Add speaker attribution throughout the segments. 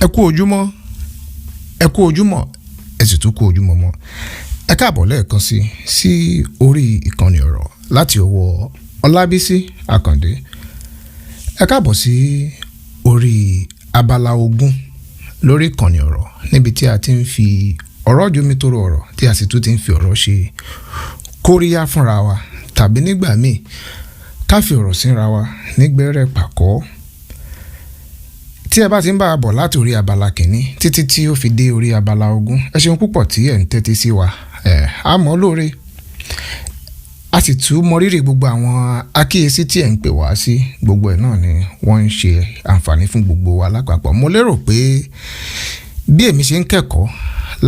Speaker 1: Ẹ kú ojúmọ́, ẹ kú ojúmọ́, ẹ sì tún kú ojúmọ́ mọ́. Ẹ káàbọ̀ lẹ́ẹ̀kan sí sí orí ìkànnì ọ̀rọ̀ láti ọwọ́ Ọlábísí Àkàndé. Ẹ káàbọ̀ sí orí abala 20 lórí ìkànnì ọ̀rọ̀, níbi tí a ti ń fi ọ̀rọ̀ jomitoro ọ̀rọ̀, tí a sì tún ti ń fi ọ̀rọ̀ ṣe kóríyá fúnra wa, tàbí nígbà míì ká fi ọ̀rọ̀ sínra wa nígbẹ́rẹ́ pàkọ́. Tí ẹ bá ti ń bá a bọ̀ láti orí abala kìíní títí tí ó fi dé orí abala 20, ẹ ṣeun púpọ̀ tí ẹ̀ ń tẹ́tí sí wa. Ẹ̀ á mọ̀ lóore, a sì tún mọ rírì gbogbo àwọn àkíyèsí tí ẹ̀ ń pè wá sí. Gbogbo ẹ̀ náà ni wọ́n ń ṣe àǹfààní fún gbogbo wa lápapọ̀. Mo lérò pé bí èmi ṣe ń kẹ́kọ̀ọ́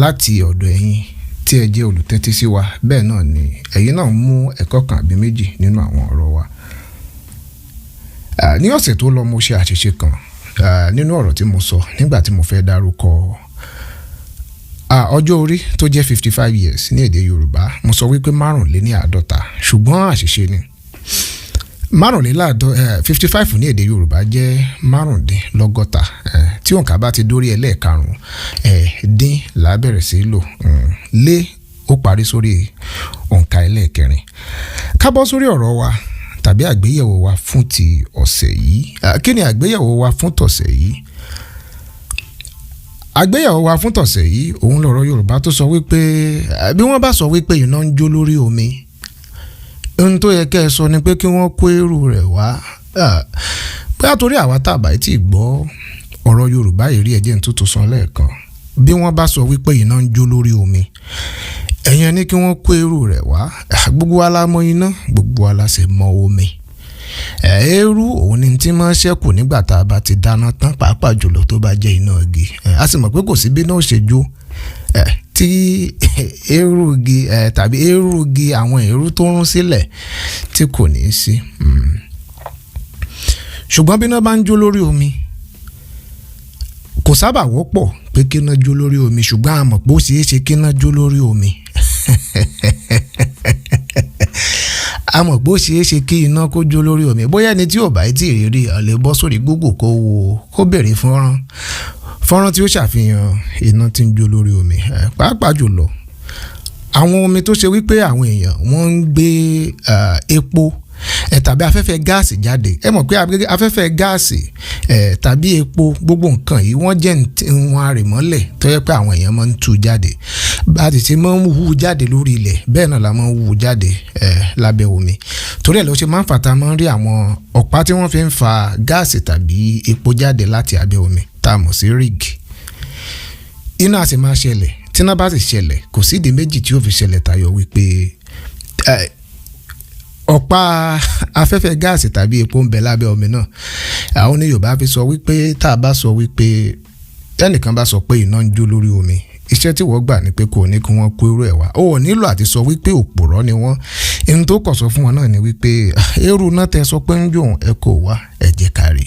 Speaker 1: láti ọ̀dọ̀ ẹ̀yin tí ẹ jẹ́ olùtẹ́tí sí wa, bẹ́ẹ̀ náà ni ẹ̀yin náà ń mú ẹ̀kọ́ kan àbí méjì nínú àwọn ọ̀rọ̀ wa. Ní ọ̀sẹ̀ tó lọ, mo ṣe àṣìṣe kan nínú ọ̀rọ̀ tí mo sọ nígbà tí mo fẹ́ dárúkọ ọjọ́ orí tó jẹ́ 55 years ní èdè Yorùbá. Mo sọ wípé 55, ṣùgbọ́n àṣìṣe ni. 55, 55 ní èdè Yorùbá jẹ́ 65. Tí òǹkà bá ti dórí ẹlẹ́ẹ̀karùn-ún, dín là á bẹ̀rẹ̀ sí lò, lé ó parí sórí òǹkà ẹlẹ́ẹ̀kẹrin. Ká bọ́ sórí ọ̀rọ̀ wa tàbí àgbéyẹ̀wò wa fún ti ọ̀sẹ̀ yìí. Kí ni àgbéyẹ̀wò wa fún tọ̀sẹ̀ yìí? Àgbéyẹ̀wò wa fún tọ̀sẹ̀ yìí, òun lọ̀rọ̀ Yorùbá tó sọ wípé bí wọ́n bá sọ wípé iná ń jó lórí omi, ohun tó yẹ kẹ́ ẹ sọ ni pé kí wọ́n kó eérú rẹ̀ wá. Bóyá torí àwa tàbá tí gbọ́ ọ̀rọ̀ Yorùbá yìí rí, ẹ̀jẹ̀ tuntun sọ lẹ́ẹ̀kan. Bí wọ́n bá sọ wípé iná ń jó lórí omi, ẹ̀yin ní kí wọ́n kó eérú rẹ̀ wá. Gbogbo wa la mọ̀ iná, gbogbo wa la sì mọ̀ omi. Eérú òun ni tí máa ń ṣẹ́kù nígbà tá a bá ti dáná tán, pàápàá jùlọ tó bá jẹ́ iná igi. A sì mọ̀ pé kò sí bí náà ṣe jó tí eérú igi tàbí eérú igi, àwọn eérú tó rún sílẹ̀ tí kò ní í sí. Ṣùgbọ́n bí iná bá ń jó lórí omi, kò sábà wọ́pọ̀ pé kí iná jó lórí omi, ṣùgbọ́n a mọ̀ pé ó ṣeé ṣe kí iná jó lórí omi. A mọ̀ pé ó ṣeé ṣe kí iná kó jó lórí omi. Bóyá ẹni tí ò bá tí ì rí lè bọ́ sórí Google kó wo, kó béèrè fọ́nrán tí ó ṣàfihàn iná tí ń jó lórí omi. Pàápàá jùlọ àwọn omi tó ṣe wípé àwọn èèyàn wọ́n ń gbé epo tàbí afẹ́fẹ́ gáàsì jáde. Ẹ mọ̀ pé afẹ́fẹ́ gáàsì tàbí epo, gbogbo nǹkan yìí, wọ́n jẹ́ wọn àrèmọ́lẹ̀ tó yẹ pé àwọn èèyàn máa ń tú jáde. Bá a ti ṣe máa ń hú jáde lórí ilẹ̀, bẹ́ẹ̀ náà la máa ń hú jáde lábẹ́ omi. Torí ẹ̀ ló ṣe máa ń fà tá máa ń rí àwọn ọ̀pá tí wọ́n fi ń fa gáàsì tàbí epo jáde láti abẹ́ omi, tá a mọ̀ sí rig. Iná a sì máa ṣẹlẹ̀. Tíná bá sì ṣẹlẹ̀, kò sídìí méjì tí ó fi ṣẹlẹ̀ tayọ wípé ọ̀pá afẹ́fẹ́ gáàsì tàbí epo ń bẹ lábẹ́ omi náà. Àwọn ní Yorùbá fi sọ wípé tá a bá sọ wípé tẹ́nìkan bá sọ pé iná ń jó lórí omi, iṣẹ́ tí wọ́n gbà ní pé kò ní kí wọ́n kó irú ẹ̀ wá. Ó nílò àti sọ wípé òpùrọ́ ni wọ́n. Ohun tó kọ̀ sọ fún wọn náà ni wípé eérú náà tẹ sọ pé ń jó, ẹ kò wá, ẹ jẹ́ ká rí.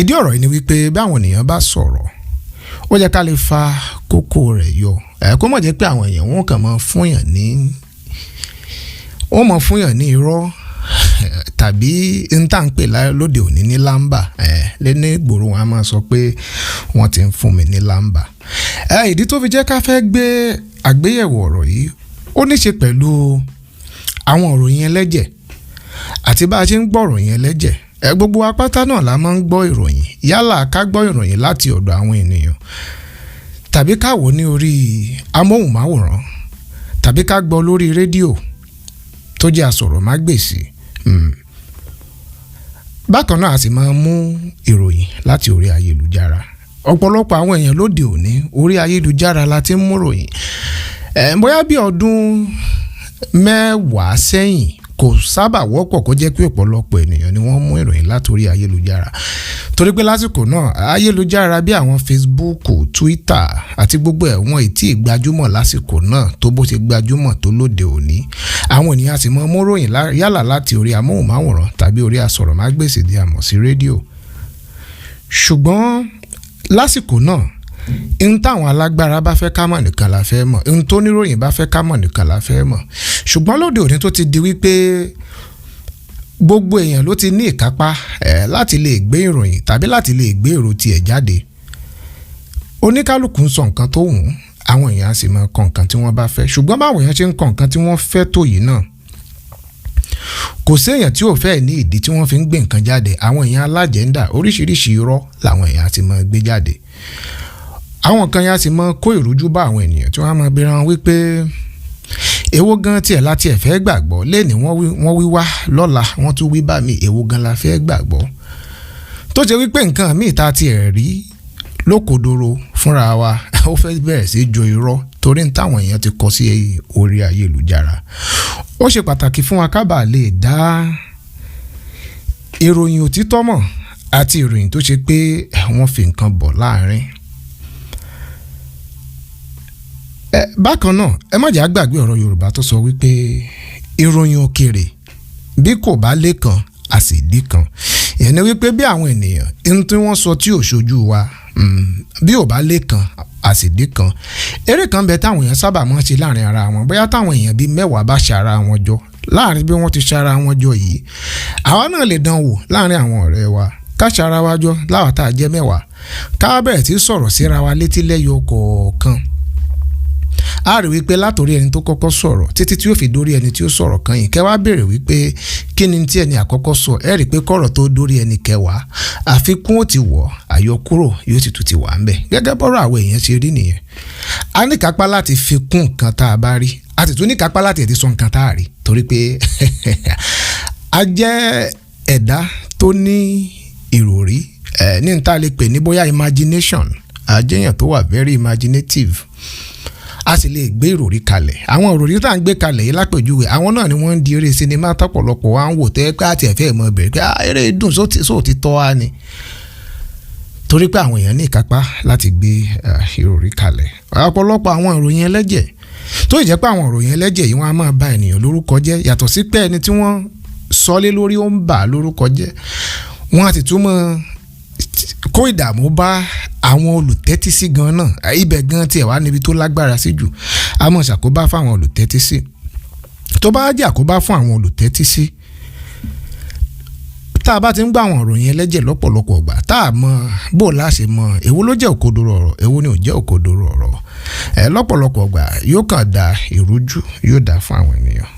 Speaker 1: Ìdí ọ̀rọ̀ yìí ni wípé báwọn ènìyàn bá sọ̀rọ̀, ó yẹ ká lè fa kókó rẹ̀ yọ. Ẹ kó mọ̀ jẹ́ pé àwọn èèyàn wọn kàn máa fún yàn ní, wọ́n mọ̀ fún yàn ní irọ́ tàbí n tá à ń pè lóde òní ní lámbà. Lẹ́nu ìgboro, wọn a máa sọ pé wọ́n ti ń fún mi ní lámbà. Ìdí tó fi jẹ́ ká fẹ́ gbé àgbéyẹ̀wò ọ̀rọ̀ yìí, ó ní ṣe pẹ̀lú àwọn ìròyìn ẹlẹ́jẹ̀ àti bá a ṣe ń gbọ́ ìròyìn ẹlẹ́jẹ̀. Gbogbo apáta náà la máa ń gbọ́ ìròyìn, yálà ká gbọ́ ìròyìn láti ọ̀dọ̀ àwọn ènìyàn, tàbí ká wò ní orí amóhùnmáwòrán, tàbí ká gbọ́ lórí rédíò tó jẹ́ asọ̀rọ̀mágbèsì. Bákan náà, a sì máa ń mú ìròyìn láti orí ayélujára. Ọ̀pọ̀lọpọ̀ àwọn èèyàn lóde òní, orí ayélujára la ti ń mú ìròyìn. Bóyá bí ọdún 10 sẹ́yìn, kò sábà wọ́pọ̀ kó jẹ́ pé ọ̀pọ̀lọpọ̀ ènìyàn ni wọ́n mú ìròyìn láti orí ayélujára, torí pé lásìkò náà, ayélujára bí àwọn Facebook, Twitter àti gbogbo ẹ̀, wọ́n ì tí ì gbajúmọ̀ lásìkò náà tó bó ṣe gbajúmọ̀ tó lóde òní. Àwọn ènìyàn sì máa mú ìròyìn yálà láti orí amóhùnmáwòrán tàbí orí asọ̀rọ̀mágbèsì tí a mọ̀ sí rédíò. Ṣùgbọ́n lásìkò náà, n táwọn alágbára bá fẹ́ ká mọ̀ nìkan la fẹ́ mọ̀, n tó níròyìn bá fẹ́ ká mọ̀ nìkan la fẹ́ mọ̀. Ṣùgbọ́n lóde òní, tó ti di wípé Gbogbo èèyàn ló ti ní ìkápá láti lè gbé ìròyìn tàbí láti lè gbé èrò tiẹ̀ jáde. Oníkálukú ń sọ nǹkan tó wù ú, àwọn èèyàn á sì máa kọ nǹkan tí wọ́n bá fẹ́. Ṣùgbọ́n báwọn èèyàn ṣe ń kọ nǹkan tí wọ́n fẹ́ tó yìí náà, kò séèyàn tí ò fẹ́ ní ìdí tí wọ́n fi ń gbé nǹkan jáde. Àwọn èèyàn alájẹ̀ńdà, oríṣiríṣi irọ́ làwọn èèyàn á ti máa gbé jáde. Àwọn kan yẹn á sì máa kó ìrújú bá àwọn ènìyàn tí wọ́n á máa bèèrè wọn wípé èwo gan tiẹ̀ láti ẹ̀ fẹ́ gbàgbọ́ lẹ́ni. Wọ́n wí wá lọ́la, wọ́n tún wí bá mi, èwo gan la fẹ́ gbàgbọ́? Tó ṣe wípé nǹkan míì tá a tiẹ̀ rí lókodoro fúnra wa, ó fẹ́ bẹ̀rẹ̀ sí jo irọ́ torí táwọn èèyàn ti kọ sí orí ayélujára. Ó ṣe pàtàkì fún wa ká bàa lè dá ìròyìn òtítọ́ mọ̀ àti ìròyìn tó ṣe pé wọ́n fi nǹkan bọ̀ láàrin. Bákan náà, ẹ má jẹ́ á gbàgbé ọ̀rọ̀ Yorùbá tó sọ wípé ìròyìn òkèrè bí kò bá lé kan, a sì dí kan. Ìyẹn ni wípé bí àwọn ènìyàn ohun tí wọ́n sọ tí ò ṣojú wa, bí ò bá lé kan, a sì dí kan. Eré kan bẹ táwọn èèyàn sábà máa ń ṣe láàrin ara wọn. Bóyá táwọn èèyàn bíi 10 bá ṣe ara wọn jọ, láàrin bí wọ́n ti ṣe ara wọn jọ yìí, àwa náà lè dán wò láàrin àwọn ọ̀rẹ́ wa. Ká ṣe ara wa jọ láwa tá a jẹ́ 10, ká bẹ̀rẹ̀ sí sọ̀rọ̀ síra wa létí lẹ́yọ kọ̀ọ̀kan. A rí wípé látòrí ẹni tó kọ́kọ́ sọ̀rọ̀ títí tí ó fi dórí ẹni tí ó sọ̀rọ̀ kan yìí, kẹ́ wá béèrè wípé kí ni tí ẹni àkọ́kọ́ sọ, ẹ rí i pé kọ̀rọ̀ tó dórí ẹni kẹwàá, àfikún ó ti wọ̀, àyọkúrò yóò sì tún ti wà ńbẹ̀. Gẹ́gẹ́ bọ́rọ̀ àwọn èèyàn ṣe rí nìyẹn. A ní kápá láti fi kún nǹkan tá a bá rí, a sì tún ní kápá láti ti sọ nǹkan tá a rí, torí pé a jẹ́ ẹ̀dá tó ní ìròrí ní n tá a lè pè ní bóyá imagination. A jẹ́ èèyàn tó wà very imaginative, a sì lè gbé ìròrí kalẹ̀. Àwọn ìròrí tá à ń gbé kalẹ̀ yìí, lápèjúwe, àwọn náà ni wọ́n ń di eré sinimá tọ́pọ̀lọpọ̀ wa ń wò tẹ́ pé àti ẹ̀fẹ́ ìmọ̀ bẹ̀rẹ̀ pé eré dùn sóòtítọ́ á ni, torí pé àwọn èèyàn ní ìkápá láti gbé ìròrí kalẹ̀. Ọ̀pọ̀lọpọ̀ àwọn ìròyìn ẹlẹ́jẹ̀ tó ì jẹ́ pé àwọn ìròyìn ẹlẹ́jẹ̀ yìí, wọ́n á máa ba ènìyàn lórúkọ jẹ́. Yàtọ̀ sí pé ẹni tí wọ́n sọ lé lórí ó ń bà á lórúkọ jẹ́, wọ́n á sì tún mọ́ kó ìdààmú bá àwọn olùtẹ́tísí gan náà. Ibẹ̀ gan tiẹ̀ wá níbi tó lágbára sí jù, a mọ̀ ṣàkóbá fáwọn olùtẹ́tísí. Tó bá jẹ́ àkóbá fún àwọn olùtẹ́tísí, tá a bá ti ń gbọ́ àwọn ìròyìn ẹlẹ́jẹ̀ lọ́pọ̀lọpọ̀ ọgbà, tá a mọ bó láṣẹ mọ èwo ló jẹ́ òkodoro ọ̀rọ̀, èwo ni ò jẹ́ òkodoro ọ̀rọ̀ ẹ, lọ́pọ̀lọpọ̀ ọgbà yóò kàn da ìrújú, yóò dá fún àwọn ènìyàn.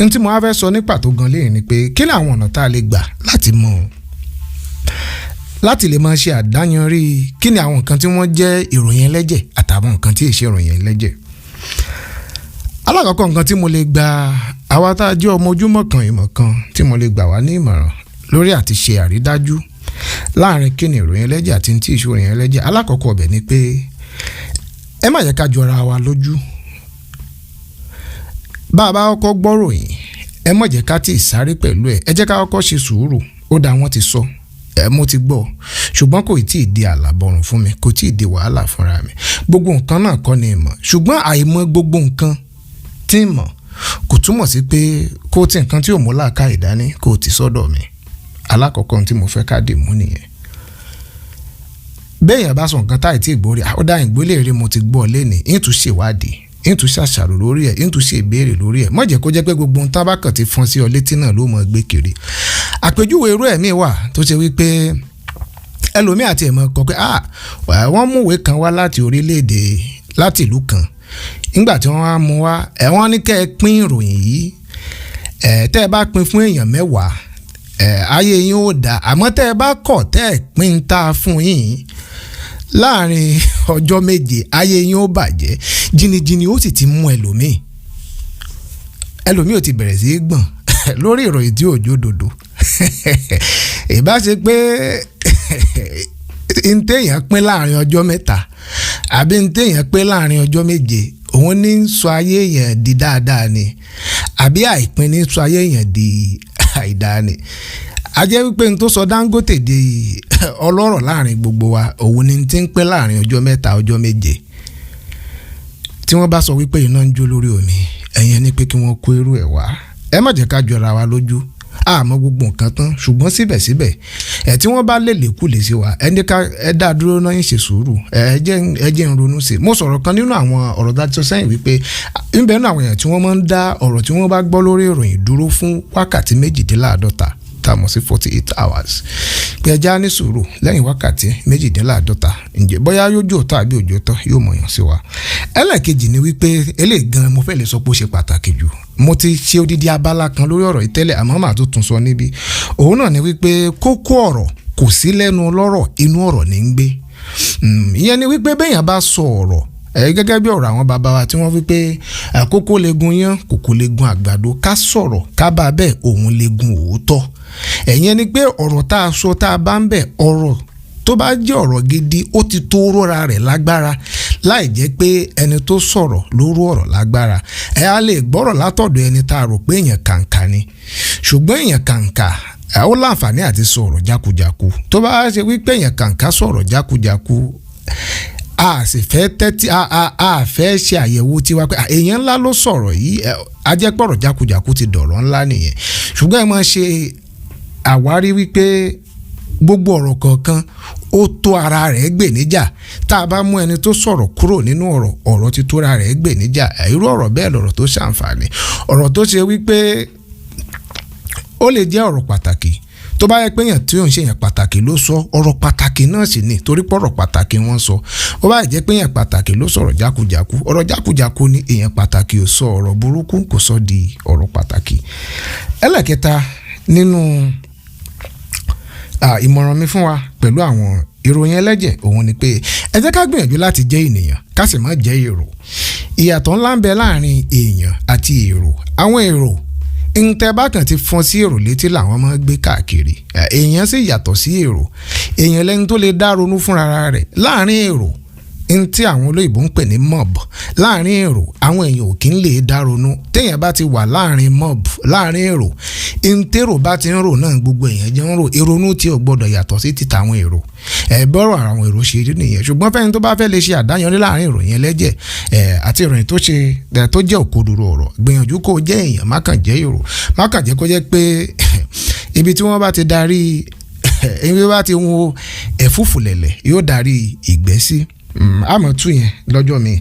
Speaker 1: N tí mo wá fẹ́ sọ ní pàtó gan lẹ́yìn ni pé kí ni àwọn ọ̀nà tá a lè gbà láti mọ̀, láti lè máa ṣe àdáyanrí kí ni àwọn nǹkan tí wọ́n jẹ́ ìròyìn ẹlẹ́jẹ̀ àtàwọn nǹkan tí èṣe ìròyìn ẹlẹ́jẹ̀. Alákọ̀ọ́kọ́ nǹkan tí mo lè gba àwa tá a jẹ́ ọmọ ojúmọ́ kan ìmọ̀ kan tí mo lè gbà wá ní ìmọ̀ràn lórí àti ṣe àrídájú láàrin kí ni ìròyìn ẹlẹ́jẹ̀ àti tí ìṣe ìròyìn ẹlẹ́jẹ̀, alákọ̀ọ́kọ́ ọbẹ̀ ni pé ẹ má jẹ́ ká jọra wa lójú. Bá a bá kọ́kọ́ gbọ́ ròyìn, ẹ má jẹ́ ká tí ì sáré pẹ̀lú ẹ̀. Ẹ jẹ́ ká kọ́kọ́ ṣe sùúrù. Ó dá wọn ti sọ ẹ, mo ti gbọ́, ṣùgbọ́n kò tí ì di àlàbọ̀rùn fún mi, kò tí ì di wàhálà fúnra mi. Gbogbo nǹkan náà kọ́ ni ìmọ̀, ṣùgbọ́n àìmọ̀ gbogbo nǹkan tí ń mọ̀ kò túmọ̀ sí pé kó tí nǹkan tí ò mú làákàyè dání kó ti sọ́dọ̀ mi. Alákọ̀ọ́kọ́ tí mo fẹ́ ká dì mú nìyẹn. Béèyàn bá sọ nǹkan táì tí ìgbórí, ó dá ìgbólé rí, mo ti gbọ́ lẹ́nìí, ń tún ṣèwádìí, ń tún ṣàṣàrò lórí ẹ̀, ń tún ṣe ìbéèrè lórí ẹ̀. Má jẹ́ kó jẹ́ pé gbogbo ohun tábà kàn ti fọn sí ọ létí náà ló mọ̀ gbé kiri. Àpèjúwe irú ẹ̀mí wà tó ṣe wípé ẹlòmíì àti ẹ̀mọ́ kọ pé wọ́n mú ìwé kan wá láti orílẹ̀-èdè, láti ìlú kan. Nígbà tí wọ́n á mú wá ẹ̀, wọ́n ní kẹ́ ẹ pín ìròyìn yìí ẹ̀, tẹ́ ẹ bá pín fún èèyàn 10 ẹ̀, ayé yín ó dà, àmọ́ tẹ́ ẹ bá kọ̀ tẹ́ ẹ pín tá a fún yín, láàrin ọjọ́ 7 ayé yín ó bàjẹ́. Jìnnìjìnnì ó sì ti mú ẹlòmíì, ẹlòmíì ò ti bẹ̀rẹ̀ sí í gbọ̀n lórí ìròyìn tí òjò dòdò. Ìbá ṣe pé ntẹ̀yàn pín láàrin ọjọ́ 3 àbí ntẹ̀yàn pín láàrin ọjọ́ 7, òun ní sọ ayé èèyàn di dáadáa ni, àbí àìpín ní sọ ayé èèyàn di àìdáa ni? A jẹ́ wípé n tó sọ Dangote di ọlọ́rọ̀ láàrin gbogbo wa, òun ni ti ń pín láàrin ọjọ́ 3, ọjọ́ 7. Tí wọ́n bá sọ wípé iná ń jó lórí omi, ẹ̀yin ẹni pé kí wọ́n kó irú ẹ̀ wá. Ẹ má jẹ́ ká jọra wa lójú. Àmọ́ gbogbo nǹkan tán, ṣùgbọ́n síbẹ̀síbẹ̀ Ẹ tí wọ́n bá lè lékú lè ṣe wa, ẹni ká ẹ dá dúró náà, ń ṣe sùúrù, ẹ jẹ́ ń ronú sí i. Mo sọ̀rọ̀ kan nínú àwọn ọ̀rọ̀ tá a ti sọ sẹ́yìn wípé ń bẹ nínú àwọn èèyàn tí wọ́n máa ń dá ọ̀rọ̀ tí wọ́n bá gbọ́ lórí ìròyìn dúró fún wákàtí 48, tá a mọ̀ sí 48 hours, pé ẹja ní sùúrù, lẹ́yìn wákàtí 48, ǹjẹ́ bóyá yóò jò tán àbí òjò tán, yóò mọ̀yàn sí wa. Ẹlẹ́ẹ̀kejì ni wípé eléyìí gan mo fẹ́ lè sọ pé ó ṣe pàtàkì jù. Mo ti ṣe odidi abala kan lórí ọ̀rọ̀ yìí tẹ́lẹ̀, àmọ́ màá tún tún sọ níbí. Òun náà ni wípé kókó ọ̀rọ̀ kò sí lẹ́nu ọlọ́rọ̀, inú ọ̀rọ̀ ní ń gbé. Ìyẹn ni wípé béèyàn bá sọ ọ̀rọ̀ ẹ gẹ́gẹ́ bí ọ̀rọ̀ àwọn bàbá wa tí wọ́n wí pé àkókò lè gun yán, kòkó lè gun àgbàdo, ká sọ̀rọ̀ ká bá bẹ́ẹ̀, òun lè gun òótọ́. Ẹ̀yẹn ni pé ọ̀rọ̀ tá a sọ, tá a bá ń bẹ̀, ọ̀rọ̀ tó bá jẹ́ ọ̀rọ̀ gidi, ó ti tó róra rẹ̀ lágbára láì jẹ́ pé ẹni tó sọ̀rọ̀ ló rú ọ̀rọ̀ lágbára. Ẹ á lè gbọ́rọ̀ látọ̀dọ̀ ẹni tá a rò pé èèyàn kàǹkà ni, ṣùgbọ́n èèyàn kàǹkà ó láǹfààní àti sọ̀rọ̀ jákujáku. Tó bá ṣe wípé èèyàn kàǹkà sọ̀rọ̀ jákujáku, a sì fẹ́ tẹ́tí, a fẹ́ ṣe àyẹ̀wò tiwa pé èèyàn ńlá ló sọ̀rọ̀ yìí, ajẹ́pọ̀rọ̀ jákujáku ti dọ̀rọ̀ ńlá nìyẹn. Ṣùgbọ́n ẹ máa ṣe àwárí wípé gbogbo ọ̀rọ̀ kọ̀ọ̀kan ó tó ara rẹ̀ gbè níjà. Tá a bá mú ẹni tó sọ̀rọ̀ kúrò nínú ọ̀rọ̀, ọ̀rọ̀ ti tó ara rẹ̀ gbè níjà. Irú ọ̀rọ̀ bẹ́ẹ̀ lọ̀rọ̀ tó ṣàǹfààní. Ọ̀rọ̀ tó ṣe wípé ó lè jẹ́ ọ̀rọ̀ pàtàkì, tó bá yẹ pé èèyàn tí ò ń ṣe èèyàn pàtàkì ló sọ ọ̀rọ̀ pàtàkì náà sì ni, torí pọ̀rọ̀ pàtàkì wọ́n sọ. Ó bá jẹ́ pé èèyàn pàtàkì ló sọ̀rọ̀ jákujàku, ọ̀rọ̀ jákujàku ni. Èèyàn pàtàkì ò sọ ọ̀rọ̀ burúkú, kò sọ di ọ̀rọ̀ pàtàkì. Ẹlẹ́kẹta nínú ìmọ̀ràn mi fún wa pẹ̀lú àwọn ìròyìn ẹlẹ́jẹ̀, òun ni pé ẹ jẹ́ ká gbìyànjú láti jẹ́ ènìyàn, ká sì má jẹ́ èrò. Ìyàtọ̀ ńlá ń bẹ láàrin èèyàn àti èrò. Àwọn èrò, ntẹ bákan ti fọn sí èrò létí làwọn máa ń gbé káàkiri. Èèyàn sì yàtọ̀ sí èrò. Èèyàn lẹ́ni tó lè dá ronú fúnra rẹ̀ láàrin èrò, ntí àwọn olóyìnbó ń pè ní mob. Láàrin èrò, àwọn èèyàn ò kí ń lè dá ronú. Téèyàn bá ti wà láàrin mob, láàrin èrò, ntèrò bá ti ń rò náà gbogbo èèyàn jẹ́ ń rò. Ìrònú tí ò gbọ́dọ̀ yàtọ̀ sí ti tàwọn èrò. Ẹ bọ́rọ̀ àwọn èrò ṣe rí nìyẹn. Ṣùgbọ́n fẹ́ni tó bá fẹ́ lè ṣe àdáyanrí láàrin ìròyìn ẹlẹ́jẹ̀ àti ìròyìn tó ṣe tó jẹ́ òkodoro ọ̀rọ̀, gbìyànjú kó jẹ́ èèyàn, má kàn jẹ́ èrò. Má kàn jẹ́ kó jẹ́ pé ibi tí wọ́n bá ti darí, ibi bá ti wo ẹ̀fúùfù lẹ̀lẹ̀ yóò darí ìgbẹ́ sí. Àmọ́ tú yẹn lọ́jọ́ mi.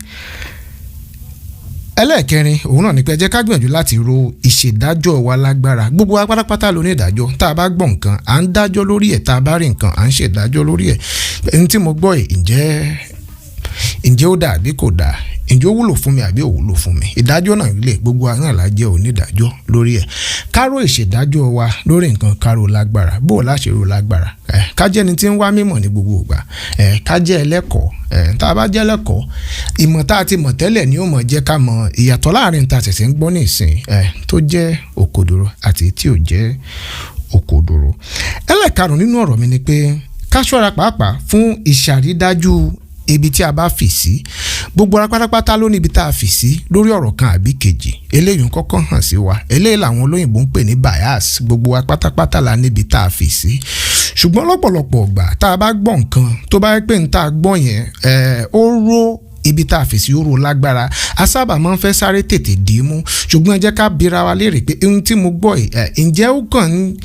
Speaker 1: Ẹlẹ́ẹ̀kẹrin, òun náà ni pé ẹ jẹ́ ká gbìyànjú láti ro ìṣèdájọ́ wa lágbára. Gbogbo wa pátápátá ló ní ìdájọ́. Tá a bá gbọ́ nǹkan, à ń dájọ́ lórí ẹ̀. Tá a bá rí nǹkan, à ń ṣèdájọ́ lórí ẹ̀. Ní tí mo gbọ́ yìí, ǹjẹ́ ó dà àbí kò dà? Ǹjẹ́ ó wúlò fún mi àbí ò wúlò fún mi? Ìdájọ́ náà lè gbogbo wa náà la jẹ́ onídàájọ́ lórí ẹ̀. Kárò ìṣèdájọ́ wa lórí nǹkan, kárò lágbára. Bó o láṣẹ ro lágbára? Ká jẹ́ ẹni tí ń wá mímọ̀ ní gbogbo ìgbà, ká jẹ́ ẹlẹ́kọ̀ọ́. Tá a bá jẹ́ ẹlẹ́kọ̀ọ́, ìmọ̀ tá a ti mọ̀ tẹ́lẹ̀ ni ó mọ̀ jẹ́ ká mọ̀ ìyàtọ̀ láàrin tá a ṣẹ̀ṣẹ̀ ń gbọ́ nísìn tó jẹ́ òkodoro àti tí ò jẹ́ òkodoro. Ẹlẹ́karùn-ún nínú ọ̀rọ̀ mi ni pé ká ṣọ́ra pàápàá fún ìṣàrídájú ibi tí a bá fì sí. Gbogbo ara pátápátá ló níbi tá a fì sí lórí ọ̀rọ̀ kan àbí kejì. Eléyìí ń kọ́kọ́ hàn sí wa. Eléyìí làwọn olóyìnbó ń pè ní bias. Gbogbo wa pátápátá la níbi tá a fì sí. Ṣùgbọ́n lọ́pọ̀lọpọ̀ ọgbà, tá a bá gbọ́ nǹkan, tó bá yẹ pé n tá a gbọ́ yẹn ó ró ibi tá a fì sí, ó ró lágbára, a sábà máa ń fẹ́ sáré tètè dì í mú. Ṣùgbọ́n ẹ jẹ́ ká bira wa léèrè pé ohun tí mo gbọ́ yìí, ǹjẹ́ ó kàn ń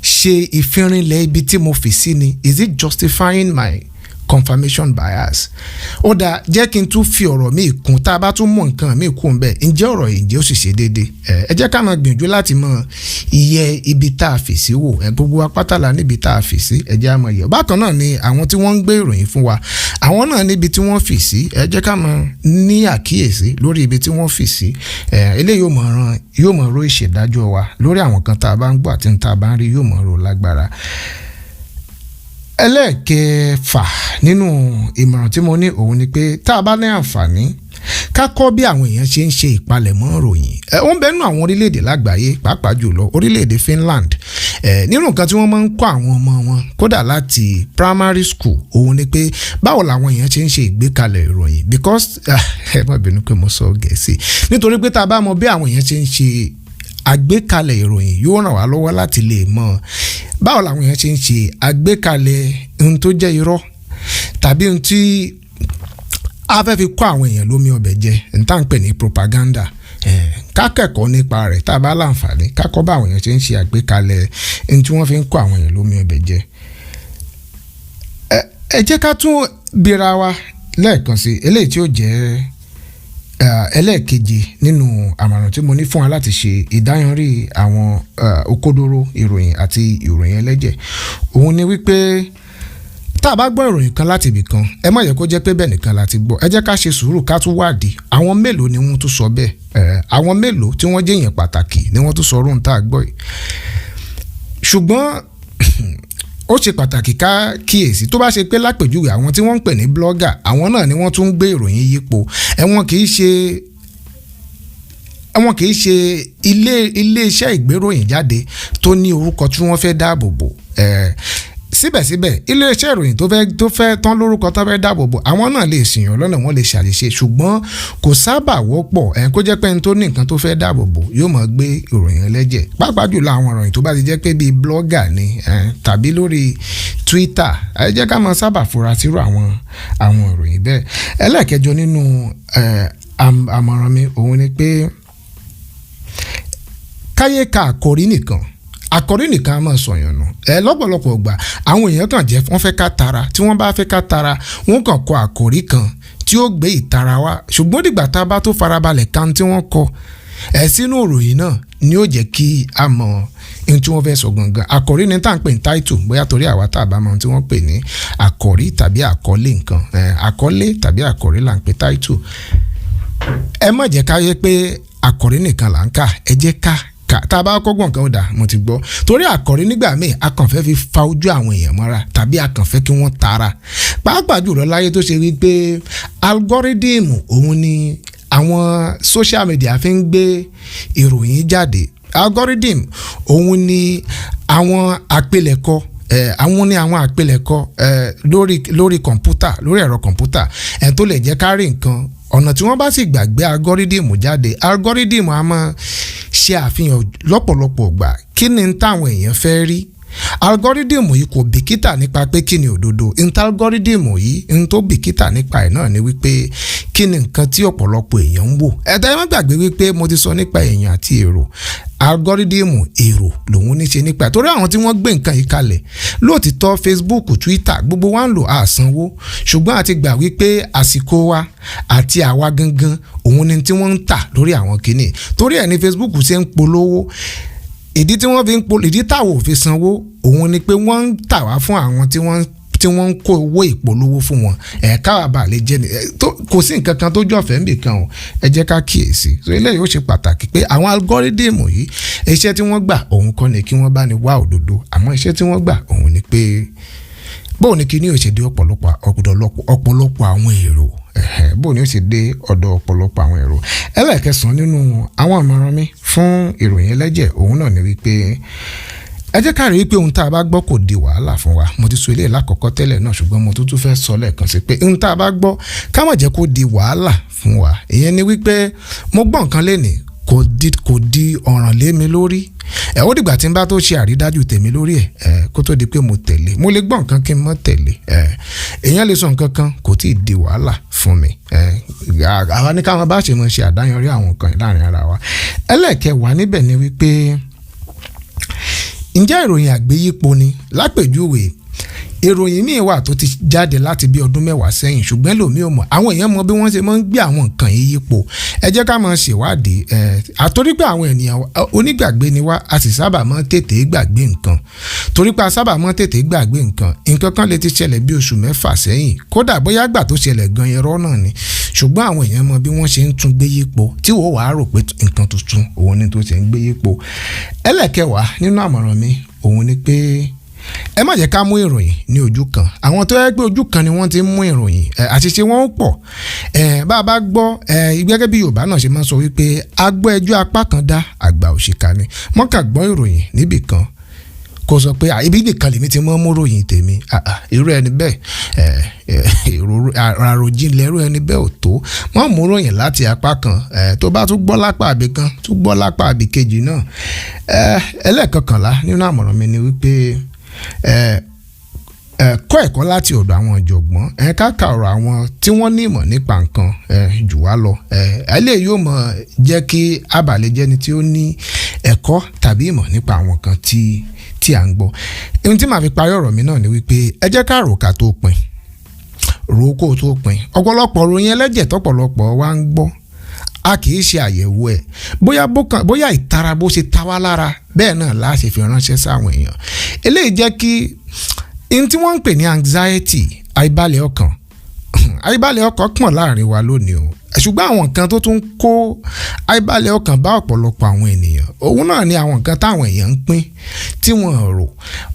Speaker 1: ṣe ìfirinlẹ̀ ibi tí mo fì sí ni? Is it justifying my confirmation bias? Ó dáa, jẹ́ kí n tún fi ọ̀rọ̀ míì kún. Tá a bá tún mọ̀ nǹkan míì kún bẹ́ẹ̀, ǹjẹ́ ọ̀rọ̀ yìí, ǹjẹ́ ó sì ṣe déédéé? Ẹ jẹ́ ká máa gbìyànjú láti mọ iye ibi tá a fì sí wò. Gbogbo wa pátá la níbi tá a fì sí. Ẹ jẹ́ á mọ̀ yẹ. Bákan náà ni àwọn tí wọ́n ń gbé ìròyìn fún wa, àwọn náà níbi tí wọ́n fì sí. Ẹ jẹ́ ká máa ní àkíyèsí lórí ibi tí wọ́n fì sí. Eléyìí yóò mọ̀ ran, yóò mọ̀ ro ìṣèdájọ́ wa lórí àwọn kan tá a bá ń gbọ́ àti tá a bá ń rí, yóò mọ̀ ro lágbára. Ẹlẹ́ẹ̀kẹfà nínú ìmọ̀ràn tí mo ní, òun ni pé tá a bá ní àǹfààní, ká kọ́ bí àwọn èèyàn ṣe ń ṣe ìpalẹ̀mọ́ ìròyìn. Ó ń bẹ nínú àwọn orílẹ̀-èdè lágbàáyé, pàápàá jùlọ orílẹ̀-èdè Finland. Nínú nǹkan tí wọ́n máa ń kọ́ àwọn ọmọ wọn kódà láti primary school, òun ni pé báwo làwọn èèyàn ṣe ń ṣe ìgbékalẹ̀ ìròyìn, because, ẹ má bínú pé mo sọ Gẹ̀ẹ́sì, nítorí pé tá a bá mọ bí àwọn èèyàn ṣe ń ṣe àgbékalẹ̀ ìròyìn, yóò ràn wá lọ́wọ́ láti lè mọ báwo làwọn èèyàn ṣe ń ṣe àgbékalẹ̀ ohun tó jẹ́ irọ́ tàbí ohun tí a fẹ́ fi kó àwọn èèyàn lómi ọbẹ̀ jẹ, n tá à ń pè ní propaganda. Ká kẹ́kọ̀ọ́ nípa rẹ̀ tá a bá láǹfààní, ká kọ́ bá àwọn èèyàn ṣe ń ṣe àgbékalẹ̀ ohun tí wọ́n fi ń kó àwọn èèyàn lómi ọbẹ̀ jẹ. Ẹ jẹ́ ká tún bira wa lẹ́ẹ̀kan sí eléyìí tí ó jẹ́ ẹlẹ́ẹ̀keje nínú àmọ̀ràn tí mo ní fún wa láti ṣe ìdáyanrí àwọn òkodoro ìròyìn àti ìròyìn ẹlẹ́jẹ̀. Òun ni wípé tá a bá gbọ́ ìròyìn kan láti ibì kan, ẹ má yẹ kó jẹ́ pé bẹ́ẹ̀ nìkan la ti gbọ́. Ẹ jẹ́ ká ṣe sùúrù ká tún wádìí àwọn mélòó ni wọ́n tún sọ bẹ́ẹ̀, àwọn mélòó tí wọ́n jẹ́ èèyàn pàtàkì ni wọ́n tún sọ orun tá a gbọ́ yìí. Ṣùgbọ́n ó ṣe pàtàkì ká kíyèsí tó bá ṣe pé lápèjúwe àwọn tí wọ́n ń pè ní blogger, àwọn náà ni wọ́n tún ń gbé ìròyìn yípo. Ẹ̀wọ̀n kì í ṣe wọn kì í ṣe ilé iṣẹ́ ìgbéròyìn jáde tó ní orúkọ tí wọ́n fẹ́ dáàbò bò. Síbẹ̀síbẹ̀, iléeṣẹ́ ìròyìn tó fẹ́ tán lórúkọ tó fẹ́ dáàbò bò, àwọn náà lè ṣìyàn lọ́nà, wọ́n lè ṣàṣìṣe, ṣùgbọ́n kò sábà wọ́pọ̀ ẹ̀ kó jẹ́ pé ẹni tó ní nǹkan tó fẹ́ dáàbò bò yóò máa gbé ìròyìn ẹlẹ́jẹ̀, pàápàá jùlọ àwọn ìròyìn tó bá ti jẹ́ pé bíi blogger ni tàbí lórí Twitter. Ẹ jẹ́ ká máa sábà fura sírò àwọn ìròyìn bẹ́ẹ̀. Ẹlẹ́ẹ̀kẹjọ nínú àmọ̀ràn mi, òun ni pé káyé ka àkòrí nìkan. Àkòrí nìkan á máa sọ̀yàn nù ẹ lọ́pọ̀lọpọ̀ ìgbà. Àwọn èèyàn kàn jẹ́ wọ́n fẹ́ ká tara. Tí wọ́n bá fẹ́ ká tara, wọ́n kàn kọ àkòrí kan tí ó gbé ìtara wá, ṣùgbọ́n dìgbà tá a bá tó farabalẹ̀ kan tí wọ́n kọ ẹ sínú ìròyìn náà ni ó jẹ́ kí a mọ̀ ohun tí wọ́n fẹ́ sọ gangan. Àkòrí ni tá à ń pè ní title, bóyá torí àwa tá a bá mọ ohun tí wọ́n pè ní àkòrí tàbí àkọlé nǹkan. Àkọlé tàbí àkòrí là ń pè title. Ẹ má jẹ́ ká yẹ pé àkòrí nìkan là ń kà. Ẹ jẹ́ ká kà tá a bá kọ́ gbọ̀n kan, ó dà, mo ti gbọ́. Torí àkòrí nígbà míì, a kàn fẹ́ fi fa ojú àwọn èèyàn mọ́ra tàbí a kàn fẹ́ kí wọ́n tara, pàápàá jùlọ láyé tó ṣe wípé algorithm òun ni àwọn social media fi ń gbé ìròyìn jáde. Algorithm òun ni àwọn àpilẹ̀kọ àwọn ní àwọn àpilẹ̀kọ lórí kọ̀ǹpútà, lórí ẹ̀rọ kọ̀ǹpútà tó lè jẹ́ ká rí nǹkan. Ọ̀nà tí wọ́n bá sì gbàgbé algorithm jáde, algorithm á máa ṣe àfihàn lọ́pọ̀lọpọ̀ gbà kí ni táwọn èèyàn fẹ́ rí. Algorithm yìí kò bìkítà nípa pé kí ni òdodo nta. Algorithm yìí n tó bìkítà nípa ẹ̀ náà ni wípé kí ni nǹkan tí ọ̀pọ̀lọpọ̀ èèyàn ń wò. Ẹ̀dá, ẹ má gbàgbé wípé mo ti sọ nípa èèyàn àti èrò. Algorithm èrò lòun ní ṣe nípa ẹ̀, torí àwọn tí wọ́n gbé nǹkan yìí kalẹ̀ lóòtítọ́, Facebook, Twitter, gbogbo wa ń lò, àsanwó, ṣùgbọ́n a ti gbà wípé àsìkò wa àti àwa gangan òun ni tí wọ́n ń tà lórí àwọn kìíní. Torí ẹ̀ ní Facebook ṣe ń polówó. Ìdí tí wọ́n fi ń polo, ìdí táwọn ò fi sanwó, òun ni pé wọ́n ń tà wá fún àwọn tí wọ́n ń kó owó ìpolówó fún wọn. Ẹ̀ káwa bá lè jẹ́ ni kò sí nǹkan kan tó jọ̀fẹ́ níbì kan o. Ẹ jẹ́ ká kíyèsí. So eléyìí ó ṣe pàtàkì pé àwọn algorithm yìí, iṣẹ́ tí wọ́n gbà òun kọ́ ni kí wọ́n bá ní wá òdodo, àmọ́ iṣẹ́ tí wọ́n gbà òun ni pé bóun ni kí ni ó ṣe dé ọ̀pọ̀lọpọ̀ àwọn èrò, bóun ni ó ṣe dé ọ̀dọ̀ ọ̀pọ̀lọpọ̀ àwọn èrò. Ẹlẹ́ẹ̀kẹsàn-án nínú àwọn àmọ̀ràn mi fún ìròyìn ẹlẹ́jẹ̀, òun náà ni wípé ẹ jẹ́ ká rí i pé ohun tá a bá gbọ́ kò di wàhálà fún wa. Mo ti sọ eléyìí lákọ̀ọ́kọ́ tẹ́lẹ̀ náà, ṣùgbọ́n mo tún tún fẹ́ sọ lẹ́ẹ̀kan sí pé ohun tá a bá gbọ́, ká má jẹ́ kó di wàhálà fún wa. Ìyẹn ni wípé mo gbọ́ nǹkan lénìí, kò di ọ̀ràn lé mi lórí. Ẹ ó dìgbà tí n bá tó ṣe àrídájú tèmi lórí ẹ ẹ kó tó di pé mo tẹ̀lé. Mo lè gbọ́ nǹkan kí n mọ́ tẹ̀lé. Èèyàn lè sọ nǹkan kan, kò tí ì di wàhálà fún mi. Àwa ní káwọn bá ṣe mọ̀ ṣe àdáyanrí àwọn nǹkan láàrin ara wa. Ẹlẹ́ẹ̀kẹwàá níbẹ̀ ni wípé, ǹjẹ́ ìròyìn àgbéyípo ni? Lápèjúwe, ìròyìn míì wà tó ti jáde láti bí ọdún 10 sẹ́yìn, ṣùgbọ́n lòmíì ò mọ̀. Àwọn èèyàn mọ bí wọ́n ṣe máa ń gbé àwọn nǹkan yìí yípo. Ẹ jẹ́ ká máa ṣèwádìí ẹ̀, àtorí pé àwọn ènìyàn onígbàgbé ni wá, a sì sábà máa ń tètè gbàgbé nǹkan. Torí pé a sábà máa ń tètè gbàgbé nǹkan, nǹkan kan lè ti ṣẹlẹ̀ bí oṣù 6 sẹ́yìn, kódà bóyá gbà tó ṣẹlẹ̀ gan irọ́ náà ni, ṣùgbọ́n àwọn èèyàn mọ bí wọ́n ṣe ń tún gbé yípo tí wọ́n wàá rò pé nǹkan tuntun òun ni tó ṣe ń gbé yípo. Ẹlẹ́kẹwàá nínú àmọ̀ràn mi, òun ni pé ẹ má jẹ́ ká mú ìròyìn ní ojú kan. Àwọn tó yẹ pé ojú kan ni wọ́n ti ń mú ìròyìn, àṣìṣe wọn ó pọ̀. Bá a bá gbọ́, gẹ́gẹ́ bí Yorùbá náà ṣe máa ń sọ wípé a gbọ́ ẹjọ́ apá kan dá, àgbà òṣìkà ni. Mọ́kà gbọ́ ìròyìn níbì kan, kó sọ pé ibi nìkan lèmi ti mọ́ mú ròyìn tèmi. Irú ẹni bẹ́ẹ̀, àròjinlẹ̀ irú ẹni bẹ́ẹ̀ ò tó. Wọ́n mú ròyìn láti apá kan, tó bá tún gbọ́ lápá àbí kan, tún gbọ́ lápá àbí kejì náà. Ẹlẹ́ẹ̀kọkànlá nínú àmọ̀ràn mi ni wípé kọ́ ẹ̀kọ́ láti ọ̀dọ̀ àwọn ọ̀jọ̀gbọ́n. Ká ka ọ̀rọ̀ àwọn tí wọ́n ní ìmọ̀ nípa nǹkan jù wá lọ. Eléyìí yóò mọ̀ jẹ́ kí abalẹ̀ jẹ́ni tí ó ní ẹ̀kọ́ tàbí ìmọ̀ nípa àwọn nǹkan tí à ń gbọ́. Ohun tí màá fi parí ọ̀rọ̀ mi náà ni wípé ẹ jẹ́ ká rò ká tó pin. Rò ó kó o tó pín. Ọ̀pọ̀lọpọ̀ ròyìn ẹlẹ́jẹ̀ tọ́pọ̀lọpọ̀ wa ń gbọ́, a kì í ṣe àyẹ̀wò ẹ̀, bóyá bóyá ìtara bó ṣe ta wá lára bẹ́ẹ̀ náà la ṣe fi ránṣẹ́ sáwọn èèyàn. Eléyìí jẹ́ kí n tí wọ́n ń pè ní anxiety, àìbalẹ̀ ọkàn. Àìbalẹ̀ ọkàn pọ̀ láàrin wa lónìí o. Ṣùgbọ́n àwọn nǹkan tó tún kó àìbalẹ̀ ọkàn bá ọ̀pọ̀lọpọ̀ àwọn ènìyàn, òun náà ni àwọn nǹkan táwọn èèyàn ń pín tí wọ́n rò.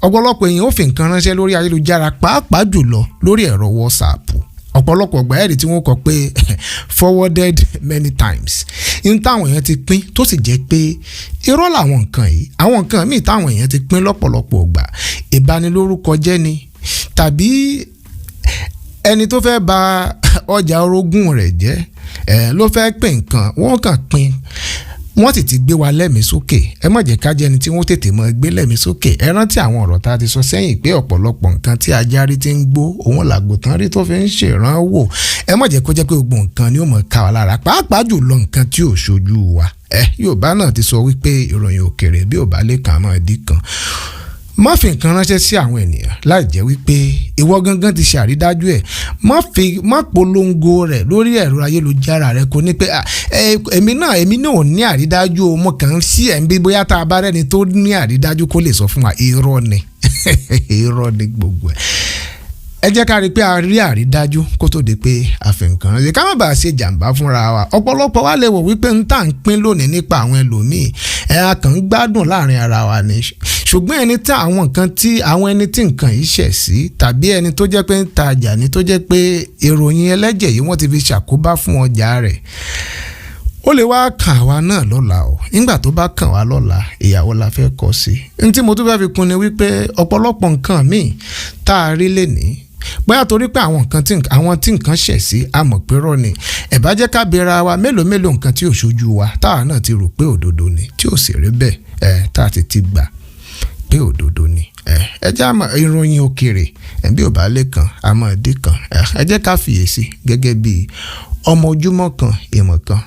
Speaker 1: Ọ̀pọ̀lọpọ̀ èèyàn ó fi nǹkan ránṣẹ́ lórí ayélujára, pàápàá jùlọ lórí ẹ̀rọ WhatsApp. Ọ̀pọ̀lọpọ̀ ọgbà ẹ̀rí tí wọ́n kọ pé "forwarded many times", ní táwọn èèyàn ti pín tó sì jẹ́ pé irọ́ làwọn nǹkan yìí. Àwọn nǹkan míì táwọn èèyàn ti pín lọ́pọ̀lọpọ̀ ọgbà, ìbanilórúkọ jẹ́ ni, tàbí ẹni tó fẹ́ bà ọjà orogún rẹ̀ jẹ́ ẹ̀ ló fẹ́ pín nǹkan. Wọ́n kàn pín, wọ́n sì ti gbé wa lẹ́mìí sókè. Ẹ má jẹ́ ká jẹ́ ẹni tí wọ́n tètè mọ́ gbé lẹ́mìí sókè. Ẹ rántí àwọn ọ̀rọ̀ tá a ti sọ sẹ́yìn pé ọ̀pọ̀lọpọ̀ nǹkan tí ajá rí ti ń gbó, òun làgùntàn rí tó fi ń ṣèrànwọ́. Ẹ má jẹ́ kó jẹ́ pé gbogbo nǹkan ni ó mọ̀ ká wa lára, pàápàá jùlọ nǹkan tí ò ṣojú wa. Ẹ Yorùbá náà ti sọ wípé ìròyìn òkèrè bí ò bá lè kàn máa dí kan. Má fi nǹkan ránṣẹ́ sí àwọn ènìyàn láì jẹ́ wípé ìwọ gangan ti ṣe àrídájú ẹ̀. Má fi má polongo rẹ̀ lórí ẹ̀rọ ayélujára rẹ kò ní pé èmi náà ò ní àrídájú o, mo kàn ń sí ẹ̀ ń bí. Bóyá tá a bá rẹ́ni tó ní àrídájú kó lè sọ fún wa. Irọ́ ni, irọ́ ni gbogbo ẹ̀. Ẹ jẹ́ ká rí i pé a rí àrídájú kó tó di pé a fi nǹkan ránṣẹ́, ká má bàa ṣe jàǹbá fúnra wa. Ọ̀pọ̀lọpọ̀ wa lè wò wípé ń tà ń pín lónìí nípa àwọn ẹlòmíì ẹ̀, a kàn ń gbádùn láàrin ara wa ni. Ṣùgbọ́n ẹni tí àwọn nǹkan tí àwọn ẹni tí nǹkan yìí ṣẹ̀ sí, tàbí ẹni tó jẹ́ pé ń tajà ni, tó jẹ́ pé ìròyìn ẹlẹ́jẹ̀ yìí wọ́n ti fi ṣàkóbá fún ọjà rẹ̀, ó lè wá kàn wá náà lọ́la o. Nígbà tó bá kàn wá lọ́la, ìyàwó la fẹ́ kọ́ sí. N tí mo tún fẹ́ fi kún ni wípé ọ̀pọ̀lọpọ̀ nǹkan míì tá a rí lénìí, bóyá torí pé àwọn nǹkan tí àwọn tí nǹkan ṣẹ̀ sí a mọ̀ pé rọ́ ni, ẹ̀ bá jẹ́ ká bera wa mélòó mélòó nǹkan tí ò ṣojú wa táwa náà ti rò pé òdodo ni, tí ò sì rí bẹ́ẹ̀ ẹ̀, tá a ti ti gbà pé òdodo ni. Ẹ jẹ́ àmọ́ ìròyìn òkèrè ẹ̀ bí ò bá lè kàn àmọ́ ìdí kan. Ẹ jẹ́ ká fiyèsí gẹ́gẹ́ bí ọmọ ojúmọ́ kan ìmọ̀ kan.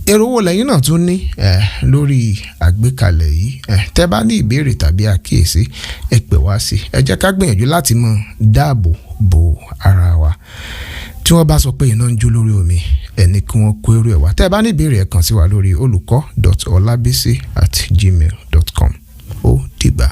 Speaker 1: Èrò wo lẹ́yìn náà tún ní lórí àgbékalẹ̀ yìí? Tẹ́ bá ní ìbéèrè tàbí àkíyèsí, ẹ pè wá sí. Ẹ jẹ́ ká gbìyànjú láti mọ dáàbò bo ara wa. Tí wọ́n bá sọ pé iná ń jó lórí omi, ẹni kí wọ́n kó èrò ẹ̀ wá. Tẹ́ bá ní ìbéèrè, ẹ kàn sí wa lórí olùkọ́.olabisi@gmail.com. Ó dìgbà.